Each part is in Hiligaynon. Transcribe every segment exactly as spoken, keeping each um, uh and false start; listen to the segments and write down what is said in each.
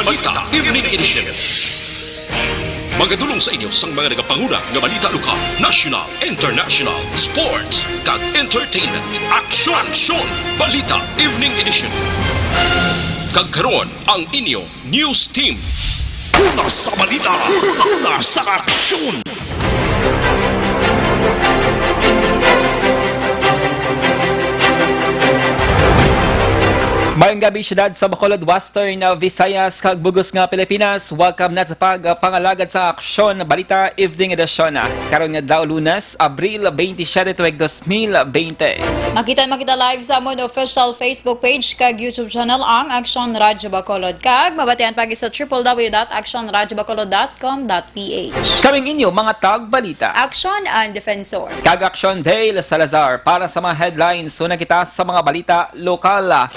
Balita Evening Edition. Magadulong sa inyo sang mga nagapanguna nga balita lokal, national, international, sports, kag entertainment. Aksyon! Aksyon! Balita Evening Edition. Kag karon, ang inyo news team. Una sa balita, una sa aksyon. Maayong gabi, siyudad sa Bacolod, Western Visayas, kag bug-os nga Pilipinas. Welcome na sa pagpangalagad sa Aksyon Balita Evening Edition. Karon nga adlaw, Lunes, Abril twenty-seven, tuig dos mil bente. Makita, makita live sa amon official Facebook page kag YouTube channel ang Aksyon Radyo Bacolod, kag mabatian pa gid sa triple W dot aksyon radyo bacolod dot com dot P H. Kaming inyo mga tagbalita, Aksyon and Defensor, kag Aksyon Dale Salazar. Para sa mga headlines, una kita sa mga balita lokal.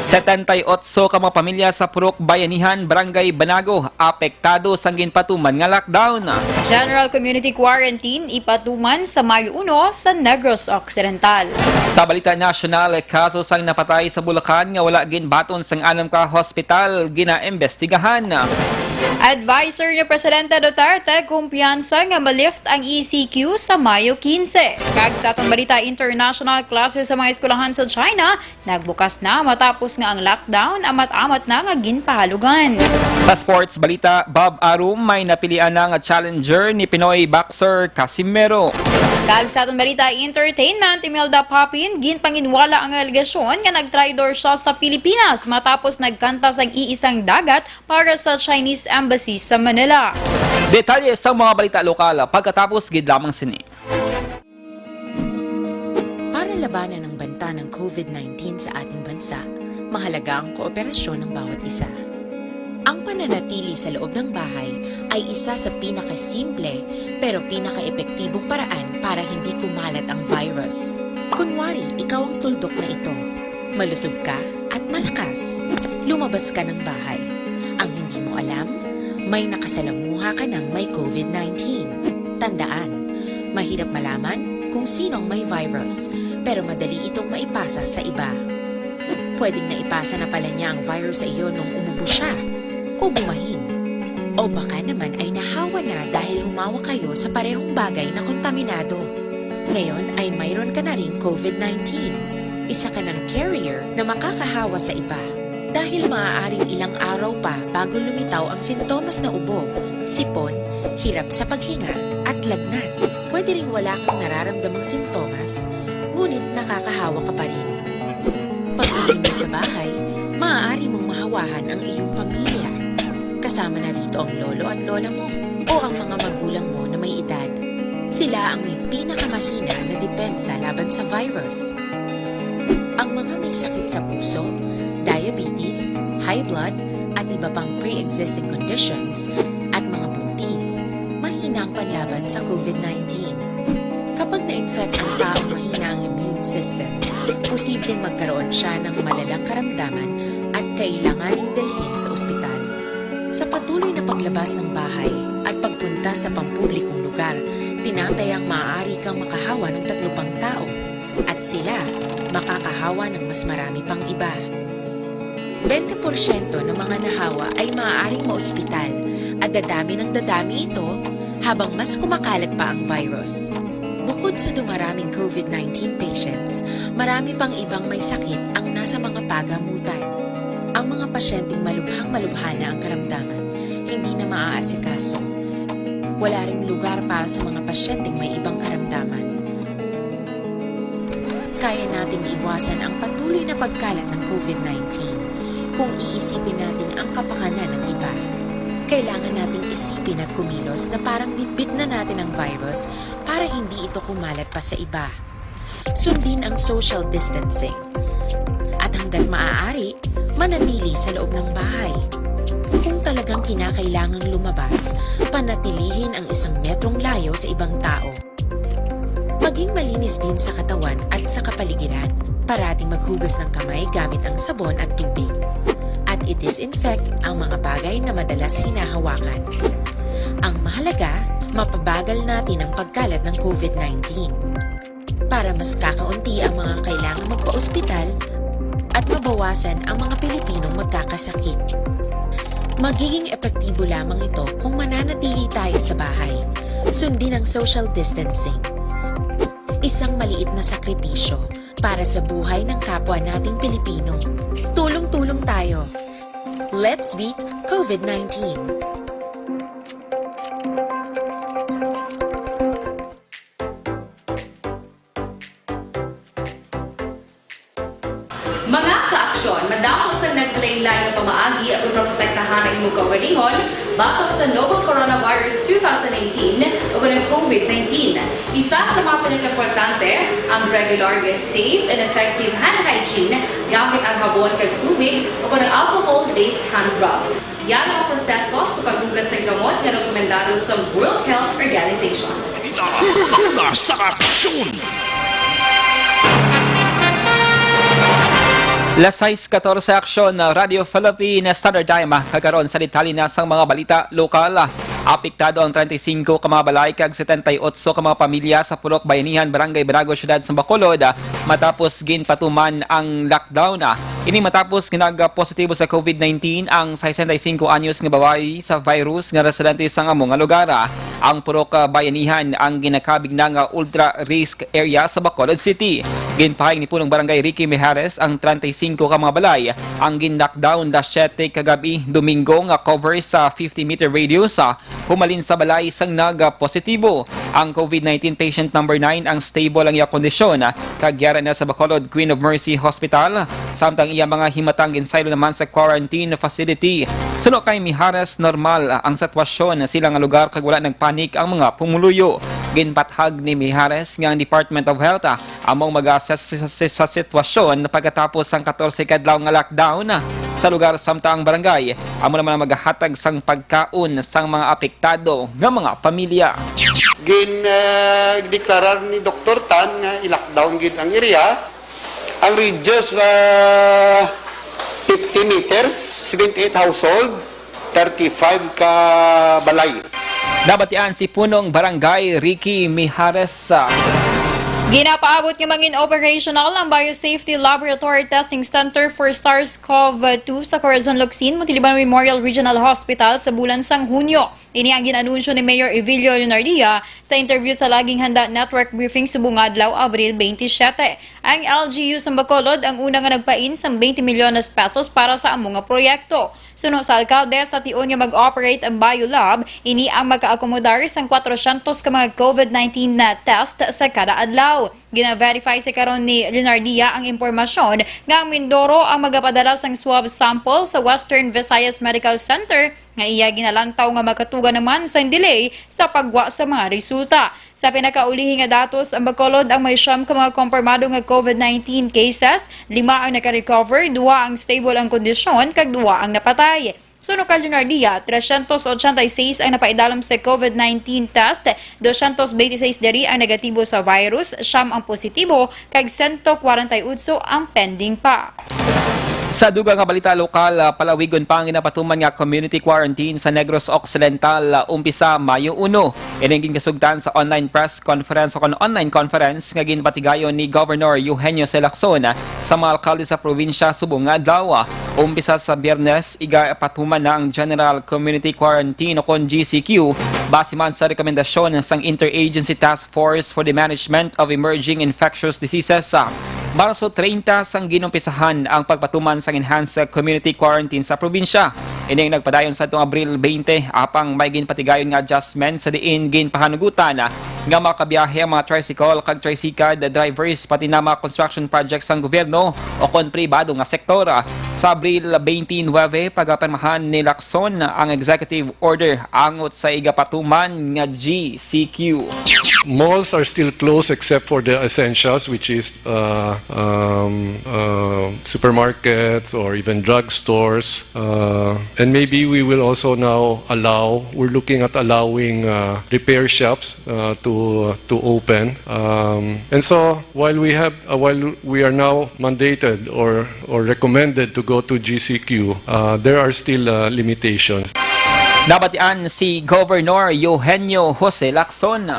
Setenta y otso ka mga pamilya sa Purok Bayanihan, Barangay Banago, apektado sang ginpatuman nga lockdown. General Community Quarantine ipatuman sa Mayo uno sa Negros Occidental. Sa balita nasyonal, kaso sang napatay sa Bulacan nga wala ginbaton sang anum ka hospital ginaimbestigahan. Adviser ni Presidente Duterte, kumpiyansa nga ma-lift ang E C Q sa Mayo quince. Kag sa atong balita international, klase sa mga eskwelahan sa China nagbukas na matapos nga ang lockdown amat-amat na nga ginpahalugan. Sa sports balita, Bob Arum may napilian na nga challenger ni Pinoy boxer Casimero. Kag sa atong balita entertainment, Imelda Papin ginpanginwala ang alegasyon nga nagtraidor siya sa Pilipinas matapos nagkanta sang iisang dagat para sa Chinese Embassy sa Manila. Detalye sa mga balita lokal pagkatapos gid lamang sini. Para labanan ang banta ng COVID nineteen sa ating bansa, mahalaga ang kooperasyon ng bawat isa. Ang pananatili sa loob ng bahay ay isa sa pinakasimple pero pinakaepektibong paraan para hindi kumalat ang virus. Kunwari, ikaw ang tuldok na ito. Malusog ka at malakas. Lumabas ka ng bahay. Ang hindi mo alam, may nakasalamuha ka ng may COVID nineteen. Tandaan, mahirap malaman kung sino ang may virus, pero madali itong maipasa sa iba. Pwedeng naipasa na pala niya ang virus sa iyo nung umubo siya o bumahin. O baka naman ay nahawa na dahil humawak kayo sa parehong bagay na kontaminado. Ngayon ay mayroon ka na ring COVID nineteen. Isa ka ng carrier na makakahawa sa iba. Dahil maaaring ilang araw pa bago lumitaw ang sintomas na ubo, sipon, hirap sa paghinga, at lagnat. Pwede ring wala kang nararamdamang sintomas, ngunit nakakahawa ka pa rin. Pag-uwi mo sa bahay, maaari mong mahawahan ang iyong pamilya. Kasama na rito ang lolo at lola mo o ang mga magulang mo na may edad. Sila ang may pinakamahina na depensa laban sa virus. Ang mga may sakit sa puso, diabetes, high blood, at iba pang pre-existing conditions, at mga buntis, mahina ang panlaban sa COVID nineteen. Kapag na-infect ang taong mahina ang immune system, posibleng magkaroon siya ng malalang karamdaman at kailanganing dalhin sa ospital. Sa patuloy na paglabas ng bahay at pagpunta sa pampublikong lugar, tinatayang maaari kang makahawa ng tatlo pang tao at sila makakahawa ng mas marami pang iba. Bente porsyento ng mga nahawa ay maaaring maospital at dadami ng dadami ito habang mas kumakalat pa ang virus. Bukod sa dumaraming COVID nineteen patients, marami pang ibang may sakit ang nasa mga pagamutan. Ang mga pasyenteng malubhang-malubha na ang karamdaman, hindi na maaasikaso. Wala ring lugar para sa mga pasyenteng may ibang karamdaman. Kaya nating iwasan ang patuloy na pagkalat ng COVID nineteen kung iisipin natin ang kapakanan ng iba. Kailangan nating isipin at kumilos na parang bitbit na natin ang virus para hindi ito kumalat pa sa iba. Sundin ang social distancing. At hanggat maaari, manatili sa loob ng bahay. Kung talagang kinakailangang lumabas, panatilihin ang isang metrong layo sa ibang tao. Maging malinis din sa katawan at sa kapaligiran. Parating maghugas ng kamay gamit ang sabon at tubig. At i-disinfect ang mga bagay na madalas hinahawakan. Ang mahalaga, mapabagal natin ang pagkalat ng COVID nineteen. Para mas kakaunti ang mga kailangang magpa-ospital at mabawasan ang mga Pilipinong magkakasakit. Magiging epektibo lamang ito kung mananatili tayo sa bahay. Sundin ang social distancing. Isang maliit na sakripisyo para sa buhay ng kapwa nating Pilipino. Tulong-tulong tayo. Let's beat COVID nineteen. Mga kaaksyon, madamo sang naglain-lain nga pamaagi aron maprotektahan ang imong kaugalingon batok sa novel coronavirus two thousand nineteen o ang COVID nineteen. Isa sa mga pinakaimportante, ang regular nga safe and effective hand hygiene gamit ang habon kag tubig o ang alcohol-based hand rub. Yan ang proseso sa paghugas sa gamot nga rekomendado sa World Health Organization. Una sa aksyon! Las sais katorse, aksyon na Radio Philippine Standard Time. Kagkaron sa detalye na sang mga balita lokal. Apektado ang treinta y cinco ka mga balay kag setenta y ocho ka mga pamilya sa Purok Bayanihan, Barangay Barago, Siyudad sa Bacolod, matapos ginpatuman ang lockdown. Ini matapos nga nagpositibo sa COVID nineteen ang sesenta y cinco anyos nga babayi sa virus nga residente sang amo nga lugar. Ang Purok Bayanihan ang ginakabig na nga ultra risk area sa Bacolod City. Ginpahayag ni Punong Barangay Ricky Mijares ang treinta y cinco ka mga balay ang gin-lockdown alas siyete kagab-i Domingo nga cover sa fifty meter radius, ah, humalin sa balay sang nagpositibo. Ang COVID nineteen patient number nine ang stable ang iya kondisyon, ah, kag yara na sa Bacolod Queen of Mercy Hospital, samtang iya mga himatang ginsaylo naman sa quarantine facility. Suno kay Mijares, normal ang sitwasyon sa ila nga lugar kag wala nagpanik ang mga pumuluyo. Ginpahayag ni Mijares nga ang Department of Health, ah, among mag-assess sa, sa, sa sitwasyon pagkatapos sang katorse ka adlaw nga lockdown sa lugar, samtang ang barangay amo naman ang magahatag sang pagkaon sang mga apektado nga mga pamilya. Gin, ah, deklarar ni Doktor Tan nga i-lockdown gid ang area. Ang radius, ah, fifty meters, seventy-eight household, thirty-five ka balay. Nabatian si Punong Barangay Ricky Mijares. Ginapaabot nga mangin operational ang Biosafety Laboratory Testing Center for SARS-CoV two sa Corazon, Locsin, Montiliban Memorial Regional Hospital sa bulan sang Hunyo. Ini ang gin-anunsyo ni Mayor Evilio Leonardia sa interview sa Laging Handa Network Briefing subong nga adlaw, Abril twenty-seven. Ang L G U sa Bacolod ang una nga nagpain sang twenty milyones pesos para sa amo nga proyekto. Suno sa alkalde, sa tion nga mag-operate ang biolab, ini ang makaakomodar sang kwatrosyentos ka mga COVID nineteen na test sa kada adlaw. Gina-verify sa karon ni Leonardia ang impormasyon nga ang Mindoro ang magapadala sang swab sample sa Western Visayas Medical Center, nga iya ginalantaw nga makatuga naman sang delay sa paggwa sa mga resulta. Sa pinakaulihi nga datos, ang Bacolod ang may siyam ka mga kompirmado nga COVID nineteen cases, lima ang naka-recover, duha ang stable ang kondisyon, kag duha ang napatay. Suno kay Leonardia, trescientos ochenta y seis ang napaidalom sa COVID nineteen test, doscientos veintiséis diri ang negatibo sa virus, siyam ang positibo, kag sento kwarenta y otso ang pending pa. Sa dugang nga balita lokal, ah, palawigon pa ang ginapatuman nga community quarantine sa Negros Occidental, ah, umpisa Mayo uno. Ini ang ginkasugtan sa online press conference o kon online conference nga ginpatigayon ni Governor Eugenio Jose Lacson, ah, sa mga alkalde sa probinsya subong nga adlaw. Umpisa sa Biyernes, igapatuman na ang General Community Quarantine o kon G C Q, base man sa rekomendasyon sang Interagency Task Force for the Management of Emerging Infectious Diseases. Marso treinta sang ginumpisahan ang pagpatuman sang enhanced community quarantine sa probinsya. Ini ang nagpadayon sa atong Abril twenty, apang may ginpatigayon nga adjustment sa diin ginpahanugutan nga makabiyahe ang mga tricycle kag tricycad drivers, pati na mga construction projects sang gobyerno o kon pribado nga sektor. Sa Abril twenty-nine, pagapirmahan ni Lacson ang executive order angot sa igapatuman nga G C Q. Malls are still closed except for the essentials, which is, uh, um, uh, supermarkets or even drugstores. Uh, and maybe we will also now allow, we're looking at allowing, uh, repair shops, uh, to, to open. Um, and so, while we have, uh, while we are now mandated or, or recommended to go to G C Q, uh, there are still, uh, limitations. Nabatian si Governor Eugenio Jose Lacson.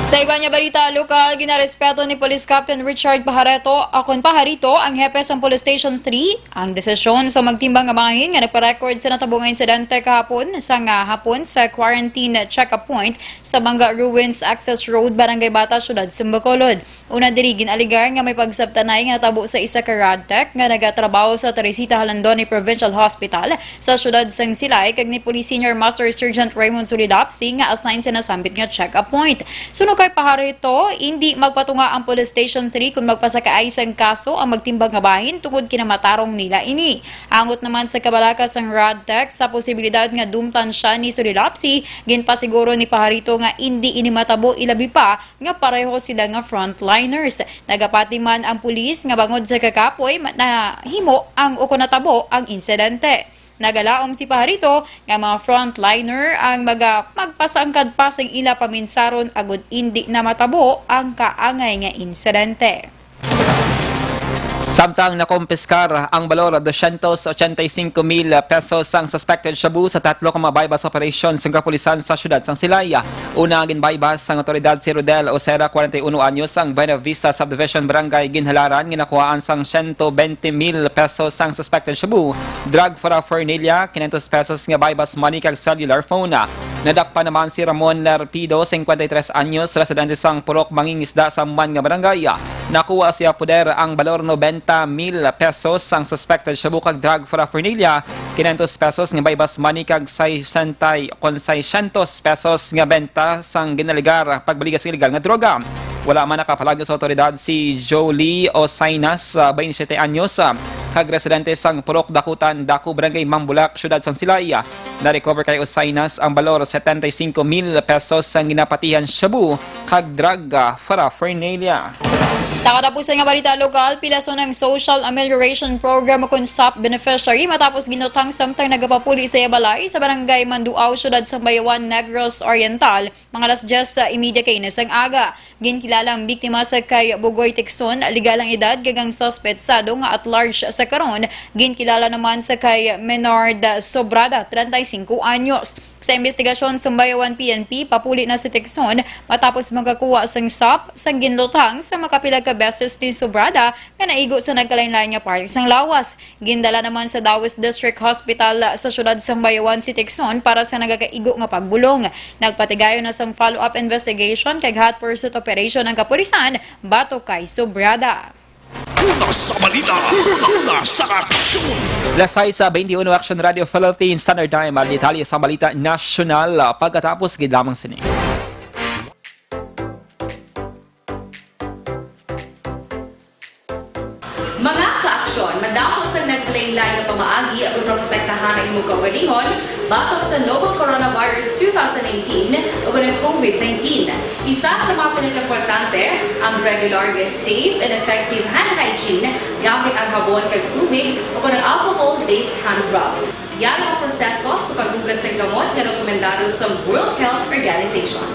Sa iban nga balita lokal, ginarespeto ni Police Captain Richard Pajareto, akon Pajarito, ang hepe sang Police Station three, ang desisyon sa magtimbang nga bahin nga nagpa-record sa natabo nga insidente kahapon sa nga hapon sa quarantine check-up point sa Banga Ruins Access Road, Barangay Bata, Siyudad sa Bacolod. Una diri, gin-alegar nga may pagsabtanay nga natabo sa isa ka RADTEC nga nagatrabaho sa Teresita Jalandoni Provincial Hospital sa siyudad sang Silay kag ni Police Senior Master Sergeant Raymond Sulilapsi nga assign sa nasambit nga check-up point. Suno kay Pajarito, indi magpatunga ang Police Station three kon magpasakaay sang kaso ang magtimbang nga bahin tungod kinamatarong nila ini. Angot naman sa kabalaka sang RADTEC sa posibilidad nga dumtan sia ni Sulilapsi, ginpasiguro ni Pajarito nga indi ini matabo, ilabi pa nga pareho sila nga frontliners. Nagapati man ang pulis nga bangod sa kakapoy ma-, nahimo ang ukon natabo ang insidente. Nagalaom si Pajarito nga mga frontliner ang maga-, magpasangkad pa sing ila paminsaron agud indi na matabo ang kaangay nga insidente. Samtang nakumpiskar ang balor dosyentos ochenta y cinco mil pesos sang suspected shabu sa tatlo ka mga buy-bust operation sang kapulisan sa siyudad sang Silay. Una, ginbuy-bust sang awtoridad si Rodel Osera, kwarenta y uno anyos, sang Buena Vista Subdivision Barangay Ginhalaran, nga nakuhaan sang siyento bente mil pesos sang suspected shabu, drug paraphernalia, quinientos pesos nga buy-bust money, kag cellular phone. Nadakpan naman si Ramon Larpido, cincuenta y tres anyos, residente sang Purok Mangingisda sa man nga barangay. Nakuha sa iya poder ang balor noventa mil pesos sang suspected shabu kag drug paraphernalia, quinientos pesos nga buy-bust money, kag sesenta y, kon seiscientos pesos nga benta sang ginalegar pagbaligya sa iligal nga droga. Wala man nakapalagyo sa awtoridad si Jolie Osainas, ah, twenty-seven anyos, ah, kag residente sang Purok Dakutan, Daku, Barangay Mambulak, Siyudad sang Silay. Na-recover kay Osainas ang balor setenta y cinco mil pesos sang ginapatihan shabu kag drug, ah, paraphernalia. Sa katapusan nga balita lokal, pilason ang Social Amelioration Program o kon SAP beneficiary matapos ginutang samtang nagapapuli sa iya balay sa Barangay Manduao, Siyudad sang Bayawan, Negros Oriental, mga alas diyes y media kaina sang aga. Ginkilala ang biktima sa kay Bugoy Tecson, legal ang edad, kag ang suspetsado nga at large sa karon, ginkilala naman sa kay Menard Sobrada, treinta y cinco anyos. Sa investigasyon sang Bayawan P N P, papuli na si Tecson matapos makakuha sang SAP sang ginlutang sa makapila ka beses ni Sobrada nga naigo sa nagkalainlain nga parte sang lawas. Gindala naman sa Dawis District Hospital sa siyudad sang Bayawan si Tecson para sa nagakaigo nga pagbulong. Nagpatigayon na sang follow-up investigation kag hot pursuit operation ang kapulisan batok kay Sobrada. Una sa balita, una sa aksyon. Alas sais bente uno, Action Radio Philippines Standard Time. Ang detalye sa balita nasyonal, ah, pagkatapos gid lamang sini. Mga ka-aksyon, madamo sang nagkalainlain nga pamaagi aron maprotektahan ang imo kaugalingon batok sa novel coronavirus two thousand nineteen o kon ang COVID nineteen. Isa sa mga pinakaimportante ang regular nga safe and effective hand hygiene gamit ang habon kag tubig o kon ang alcohol-based hand rub. Yara ang proseso sa paghugas sang kamot nga rekomendado sa World Health Organization.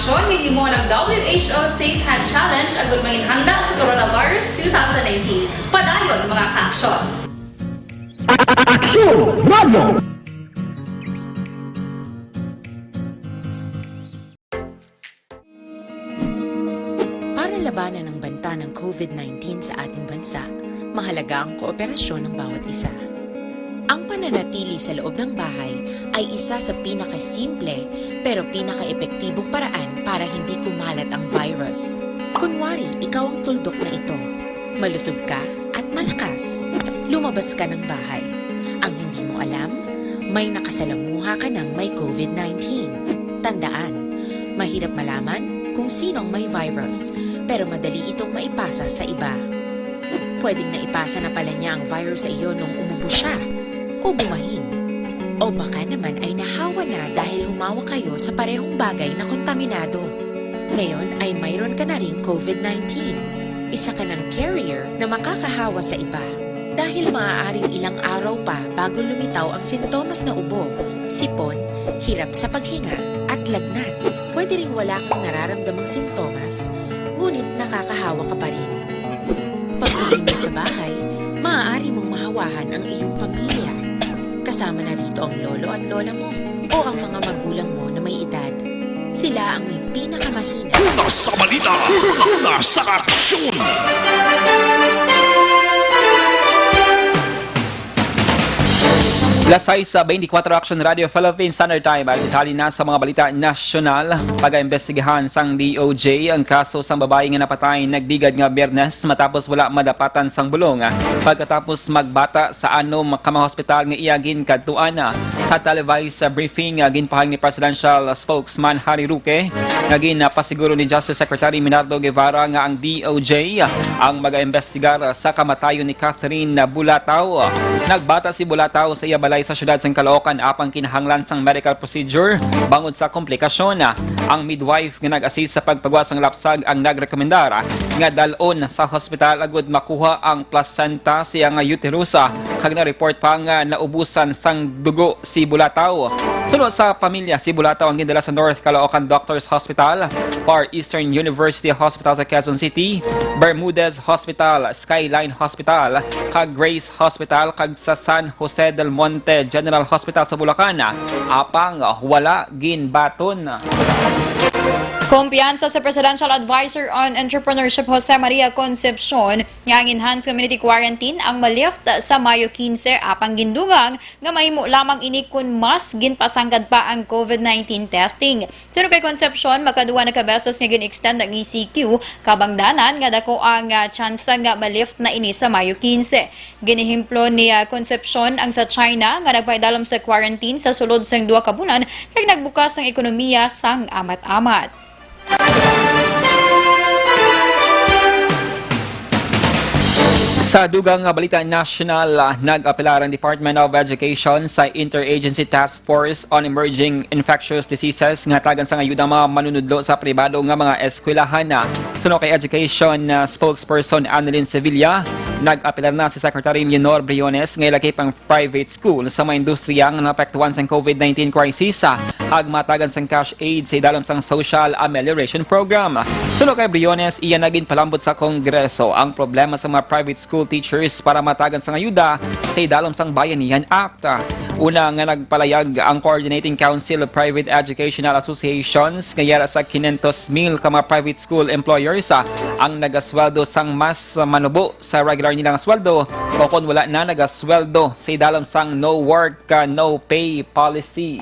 Aksyon, gin-imo ang W H O Safe Hand Challenge agud manginhanda sa coronavirus two thousand nineteen. Padayon, mga kaaksyon! Aksyon Radio! Para labanan ang banta ng COVID nineteen sa ating bansa, mahalaga ang kooperasyon ng bawat isa. Ang pananatili sa loob ng bahay ay isa sa pinakasimple pero pinakaepektibong paraan para hindi kumalat ang virus. Kunwari, ikaw ang tuldok na ito. Malusog ka at malakas. Lumabas ka ng bahay. Ang hindi mo alam, may nakasalamuha ka ng may COVID nineteen. Tandaan, mahirap malaman kung sino ang may virus, pero madali itong maipasa sa iba. Pwedeng naipasa na pala niya ang virus sa iyo nung umubo siya, o bumahin. O baka naman ay nahawa na dahil humawak kayo sa parehong bagay na kontaminado. Ngayon ay mayroon ka na ring COVID nineteen. Isa ka ng carrier na makakahawa sa iba. Dahil maaaring ilang araw pa bago lumitaw ang sintomas na ubo, sipon, hirap sa paghinga, at lagnat. Pwede ring wala kang nararamdamang sintomas, ngunit nakakahawa ka pa rin. Pag-uwi mo sa bahay, maaari mong mahawahan ang iyong pamilya. Kasama na rito ang lolo at lola mo o ang mga magulang mo na may edad. Sila ang may pinakamahina. Una sa balita, una sa aksyon. Las sais beintikwatro, Action Radio Philippines Standard Time. Ang detalye na sa mga balita nasyonal. Pag-aimbestigahan sang D O J ang kaso sang babayi nga napatay nagligad nga Biyernes matapos wala madapatan sang bulong pagkatapos magbata sa anom ka mga hospital nga iya ginkadtuan. Sa televised briefing, ginpahayag ni Presidential Spokesman Harry Roque nga ginapasiguro ni Justice Secretary Minardo Guevara nga ang D O J ang mag-aimbestigar sa kamatayon ni Catherine Bulataw. Nagbata si Bulataw sa iya balay sa siyudad sang Caloocan apang kinahanglan sang medical procedure bangod sa komplikasyon. Ang midwife nga nag-assist sa pagpagawa sang lapsag ang nagrekomendar nga dal-on sa hospital agud makuha ang placenta sa iya nga uterus, kag na-report pa nga naubusan sang dugo si Bulataw. Suno sa pamilya, si Bulataw ang gindala sa North Caloocan Doctors Hospital, Far Eastern University Hospital sa Quezon City, Bermudez Hospital, Skyline Hospital, kag Grace Hospital, kag sa San Jose del Monte General Hospital sa Bulacan, apang wala ginbaton. Kumpiyansa sa Presidential Advisor on Entrepreneurship Jose Maria Concepcion nga ang enhanced community quarantine ang ma-lift sa Mayo quince, apang gindugang nga mahimo lamang ini kon mas ginpasanggad pa ang COVID nineteen testing. Suno kay Concepcion, makaduwa na ka beses nga gin-extend ang E C Q, kabangdanan nga dako ang, ah, tsansa nga ma-lift na ini sa Mayo quince. Ginehemplo ni, ah, Concepcion ang sa China nga nagpahidalom sa quarantine sa sulod sang duha ka bulan kag nagbukas ang ekonomiya sang amat-amat. Sa dugang nga balita nasyonal, ah, nag-apelar ang Department of Education sa Interagency Task Force on Emerging Infectious Diseases nga tagan sang ayuda mga manunudlo sa pribado nga mga eskwelahan. Suno kay Education, ah, Spokesperson Annalyn Sevilla, nag-apelar na si Secretary Leonor Briones nga ilakip ang private school sa mga industriya nga naapektuhan sang COVID nineteen crisis, ah, kag matagan sang cash aid sa idalom sang Social Amelioration Program. Suno kay Briones, iya na ginpalambot sa Kongreso ang problema sa mga private school teachers para matagan sang ayuda sa idalom sang Bayanihan Act. Una nga nagpalayag ang Coordinating Council of Private Educational Associations nga yara sa kinentos mil ka mga private school employers, ah, ang nagasweldo sang mas manubo sa regular nila nga sweldo o kon wala na nagasweldo sa idalom sang no work, ah, no pay policy.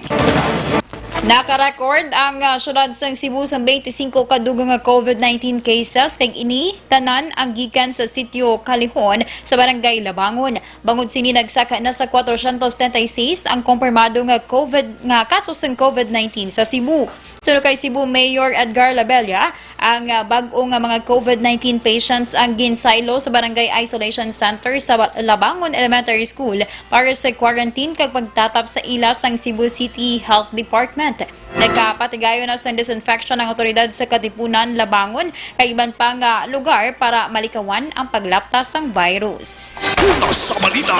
Nakarecord ang, ah, syudad sang Cebu sang twenty-five ka dugang nga COVID nineteen cases, kag ini tanan ang gikan sa sitio Callejon sa barangay Labangon. Bangod sini, nagsaka na sa kwatrocientos setenta y seis ang kumpirmado nga COVID, nga kaso sang COVID nineteen sa Cebu. Suno kay Cebu Mayor Edgar Labella, ang, ah, bag-o nga mga COVID nineteen patients ang ginsaylo sa Barangay Isolation Center sa Ba-, Labangon Elementary School para sa quarantine kag pagtatap sa ila sang Cebu City Health Department. Nagkapatigayon na sang disinfection ang awtoridad sa Katipunan, Labangon, kag iban pa nga lugar para malikawan ang paglapta sang virus. Una sa balita,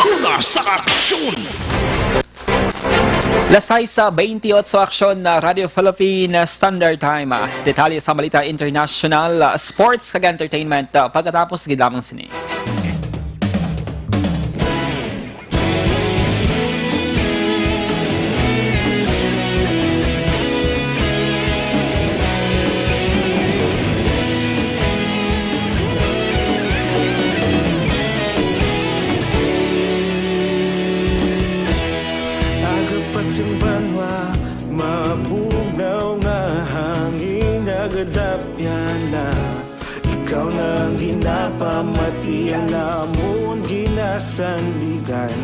una sa aksyon. Alas sais sa twenty-eight sa Aksyon na Radio Philippine Standard Time. Ah, detalye sa balita international, ah, sports, kag entertainment, ah, pagkatapos gid lamang sini. Aga pa sing banwa, mabugnaw nga hangin nagadapyan na. Ikaw na ang ginapamati, alamon ginasandigan.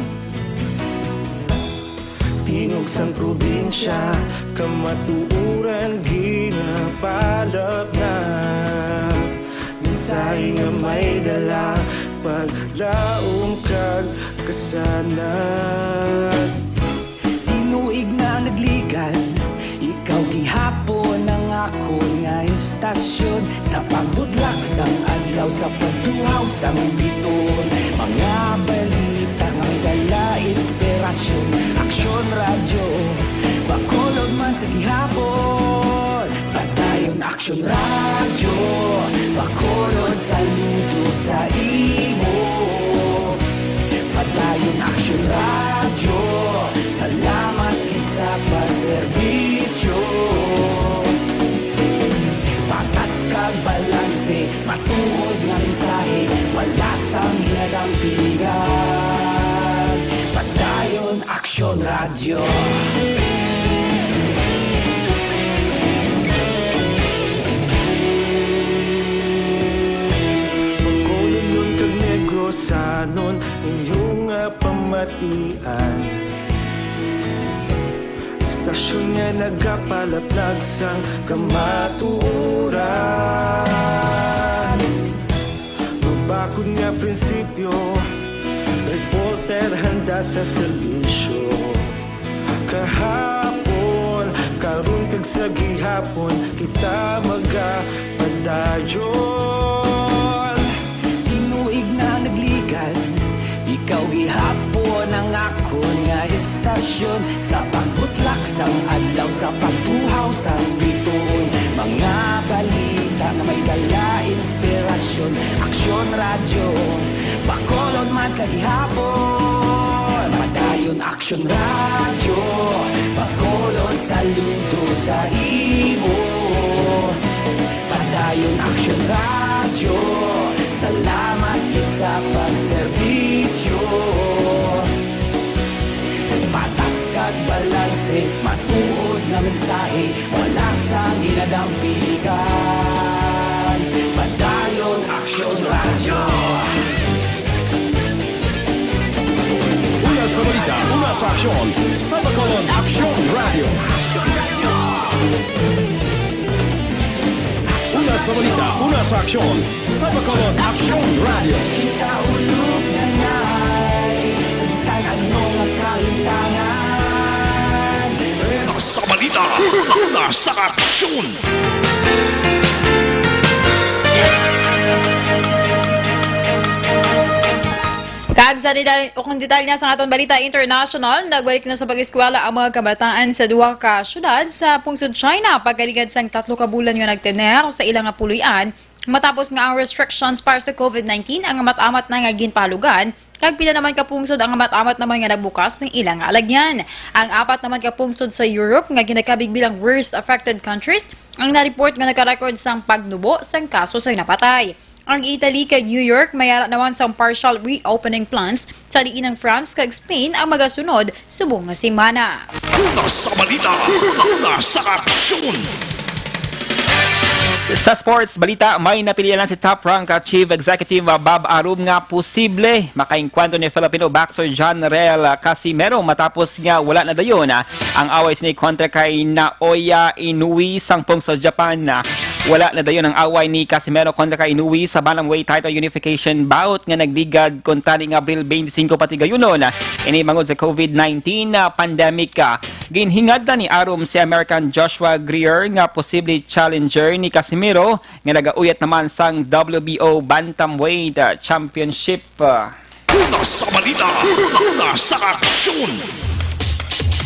Tingog sang probinsya, kamatuoran ginapalapnap. Mensahe nga may dala, paglaom kag kasanag. Tinuig na nagligad, ikaw gihapon ang akon nga istasyon. Sa pagbudlak sang adlaw, sa pagtuhaw sang bituon, mga balita nga may dala inspirasyon. Aksyon Radyo, Bacolod man sa gihapon. Padayon Aksyon Radyo, Bacolod, saludo sa imo. Padayon Aksyon Radyo, salamat gid sa pagserbisyo. Patas kag balanse, matuod nga mensahe, wala sang ginadampigan. Padayon Aksyon Radyo. Bacolodnon kag Negrosanon, inyo nga pamatian. Istasyon nga nagapalaplag sang kamatuoran. Mabakod nga prinsipyo, reporter handa sa serbisyo. Kahapon, karon kag sa gihapon, kita magapadayon. Tinuig na nagligad, ikaw gihapon ang akon nga istasyon. Sa pagbutlak sang adlaw, sa pagtuhaw sang bituon, mga balita nga may dala inspirasyon. Aksyon Radyo, Bacolod man sa gihapon. Padayon Aksyon Radyo, Bacolod, saludo sa imo. Padayon Aksyon Radyo, salamat gid sa pagserbisyo. Patas kag balanse, matuod nga mensahe, wala sang ginadampigan. Padayon Aksyon Radyo. Una sa balita, una sa aksyon, sa Bacolod Aksyon Radyo. Una sa balita, una sa aksyon, sa Bacolod Aksyon Radyo. Kita ulog na ngay, sa bisan ano nga kalintangan. Una sa balita, una sa aksyon. Kag sa dida-, ukon detalye sa aton balita international, nagbalik na sa pag-eskwela ang mga kabataan sa duha ka syudad sa pungsod China pagkaligad sang tatlo ka bulan nga nagtener sa ilang nga puloy-an, matapos nga ang restrictions para sa covid nineteen ang amat-amat na nga ginpahalugan, kag pila naman ka pungsod ang amat-amat naman nga nagbukas ng ilang nga alagyan. Ang apat naman ka pungsod sa Europe nga ginakabig bilang worst affected countries ang na-report nga nagka-record sang pagnubo sang kaso sang napatay. Ang Italy kag New York may ara naman sang partial reopening plans, sa diin ang France kag Spain ang magasunod subong nga semana. Una sa balita, una sa aksyon. Sa sports balita, may napilian na si top rank, ah, Chief Executive, ah, Bob Arum nga posible makaengkwentro ni Filipino boxer John Rel, ah, Casimero matapos nga wala na dayon, ah, ang away sini kontra kay Naoya Inoue sang pungsod Japan. Wala na dayon ang away ni Casimero kontra kay Inoue sa bantamweight title unification bout nga nagligad kon tani nga Abril twenty-five patigayunon. Ini bangod sa covid nineteen na pandemic. Ginhingad na ni Arum si American Joshua Greer nga posible challenger ni Casimero nga nagauyat naman sang W B O Bantamweight Championship. Una sa balita, una sa aksyon.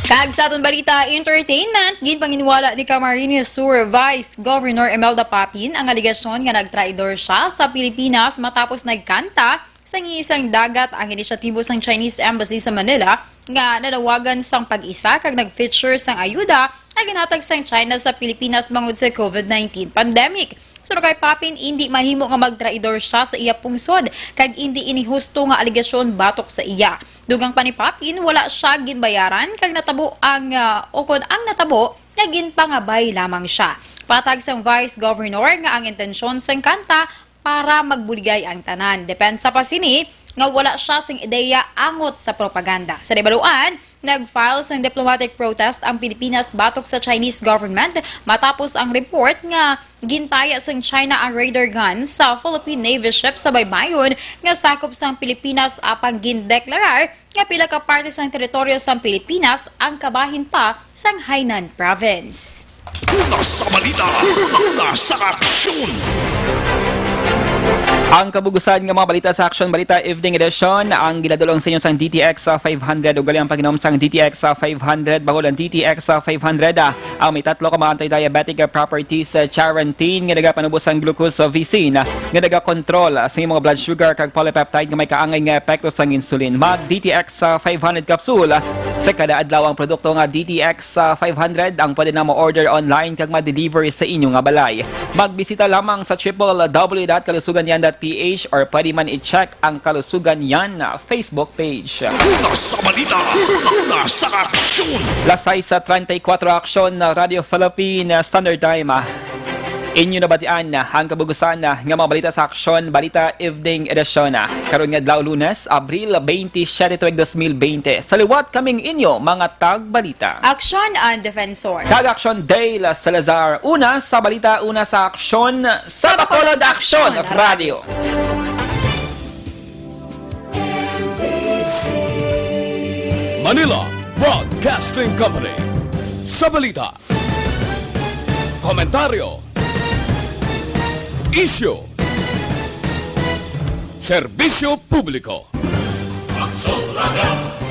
Kag sa aton balita entertainment, ginpanginwala ni Camarines Sur Vice Governor Imelda Papin ang alegasyon nga nagtraidor siya sa Pilipinas matapos nagkanta sa isang dagat ang inisyatibo sang Chinese Embassy sa Manila nga nanawagan sang pag-isa kag nag-feature sang ayuda nga ginhatag sang China sa Pilipinas bangod sa COVID nineteen pandemic. Suno kay Papin, indi mahimo nga magtraidor siya sa iya pungsod kag indi ini husto nga alegasyon batok sa iya. Dugang pa ni Papin, wala siya ginbayaran kag natabo ang, ah, o kon ang natabo nga ginpangabay lamang siya. Patag sang Vice Governor nga ang intensyon sang kanta para magbuligay ang tanan. Depensa pa sini nga wala siya sing ideya angot sa propaganda. Sa nahibaluan, nag-file sang diplomatic protest ang Pilipinas batok sa Chinese government matapos ang report nga gintaya sang China ang radar gun sa Philippine Navy ship sa baybayon nga sakop sang Pilipinas, apang gindeklarar nga pila ka parte sang teritoryo sang Pilipinas ang kabahin pa sang Hainan Province. Una sa balita, una sa aksyon. Ang kabugusan nga mga balita sa Aksyon Balita Evening Edition, ang ginadulong sa inyo sang D T X five hundred, ug gali ang pag-inom sang D T X five hundred, bahol ang D T X five hundred, ah, ang may tatlo ka mga anti-diabetic properties, ah, charantin nga nagapanubos sang glucose, ah, V C N, nga nagakontrol, ah, sa imong blood sugar, kag polypeptide nga may kaangay nga epekto sang insulin. Mag D T X, ah, five hundred capsule, ah, sa kada adlaw. Ang produkto nga D T X, ah, five hundred ang pwede na mo-order online kag ma-deliver sa inyo nga balay. Magbisita lamang sa triple W dot kalusuganyan dot P H or pwede man i-check ang Kalusugan Yan Facebook page. Una sa balita, una sa aksyon. Las sais treinta y cuatro, Aksyon na Radyo Philippine Standard Time. Inyo nabatian ang kabugusan nga mga balita sa Aksyon Balita Evening Edition. Karon nga adlaw, Lunes, Abril twenty-seven, tuig dos mil bente. Sa liwat kaming inyo, mga tagbalita. Aksyon and Defensor. Kag Aksyon Dale Salazar. Una sa balita, una sa aksyon, sa Bacolod Aksyon Radio. Manila Broadcasting Company. Sa balita, komentaryo, isyu, serbisyo publiko. Aksyon Radio.